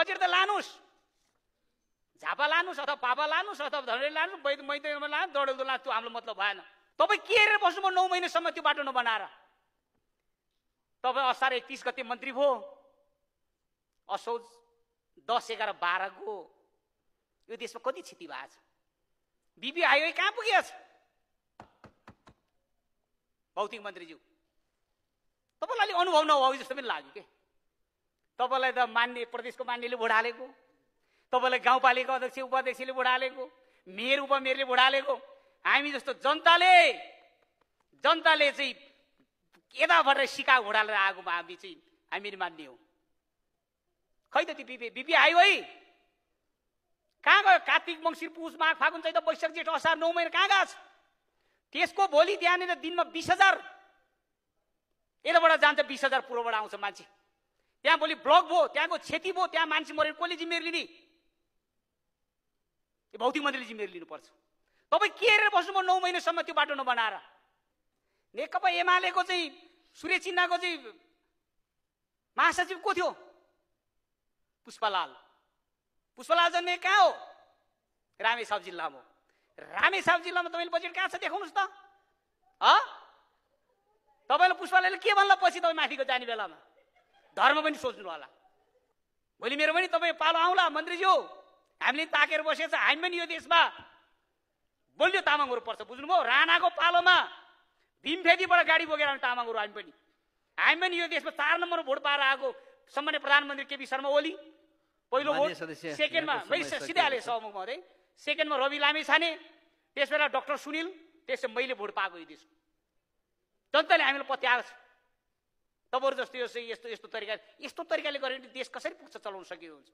Budget त लानुस्, झापा लानुस् अथवा पापा लानुस् अथवा धनले लानुस्, मैत्रीमा लानुस्, दौडल्दो लानुस्, त्यो हाम्रो मतलब भएन। तपाईँ के हेरेर बस्नुभयो 9 महिनासम्म त्यो बाटो नबनाएर? तपाईँ असार 31 गते मन्त्री भयो, असोज 10, 11, 12 को यो देशमा कति क्षति भएको छ? बिपी हाइवे कहाँ पुगेको छ? भौतिक मन्त्रीज्यू, तपाईँलाई अलिक अनुभव नभएको जस्तो पनि लाग्यो के? तपाईँलाई त मान्ने प्रदेशको मान्नेले भोट हालेको, तपाईँलाई गाउँपालिका अध्यक्ष उपाध्यक्षले भोट हालेको, मेयर उपमेयरले भोट हालेको। हामी जस्तो जनताले चाहिँ यताबाट सिका घोडालेर आएको हामी चाहिँ हामीले मान्ने हो। खै त त्यो बिपी हाइवे कहाँ गयो? कार्तिक मङ्सिर पुष माघ फागुन चैत वैशाख जेठ असार 9 महिना कहाँ गएको छ? त्यसको भोलि त्यहाँनिर दिनमा 20,000 यताबाट जान्छ, 20,000 पूर्वबाट आउँछ मान्छे। त्यहाँ भोलि ब्लक भयो, त्यहाँको क्षति भयो, त्यहाँ मान्छे मऱ्यो, कसले जिम्मेवारी लिने? यो भौतिक मन्त्रीले जिम्मेवारी लिनुपर्छ। तपाईँ के हेरेर बस्नुभयो 9 महिनासम्म त्यो बाटो नबनाएर? नेकपा एमालेको चाहिँ सूर्य चिन्हको चाहिँ महासचिव को थियो? पुष्पलाल जन्मे कहाँ हो? रामेछाप जिल्लामा हो। रामेछाप जिल्लामा तपाईँले बजेट कहाँ छ देखाउनुहोस् त। तपाईँलाई पुष्पलालले के भन्ला पछि तपाईँ माथिको जाने बेलामा? धर्म पनि सोच्नु होला। भोलि मेरो पनि तपाईँ पालो आउला मन्त्रीज्यू, हामीले ताकेर बसेको छ, हामी पनि यो देशमा बलियो तामाङहरू पर्छ, बुझ्नुभयो? राणाको पालोमा भीमफेदीबाट गाडी बोकेर आउने तामाङहरू हामी पनि यो देशमा 4 नम्बर भोट पाएर आएको सम्मान्य प्रधानमन्त्री केपी शर्मा ओली पहिलो भोट, सेकेन्डमा मैले सिधै हालेँ सभामुख महोदय, सेकेन्डमा रवि लामिछाने, त्यसबेला डाक्टर सुनिल, त्यसै मैले भोट पाएको यो देशमा। जनताले हामीलाई पत्याएको छ। तपाईँहरू जस्तो यस्तो तरिकाले गरेर देश कसरी पुग्छ, चलाउन सकिएको हुन्छ?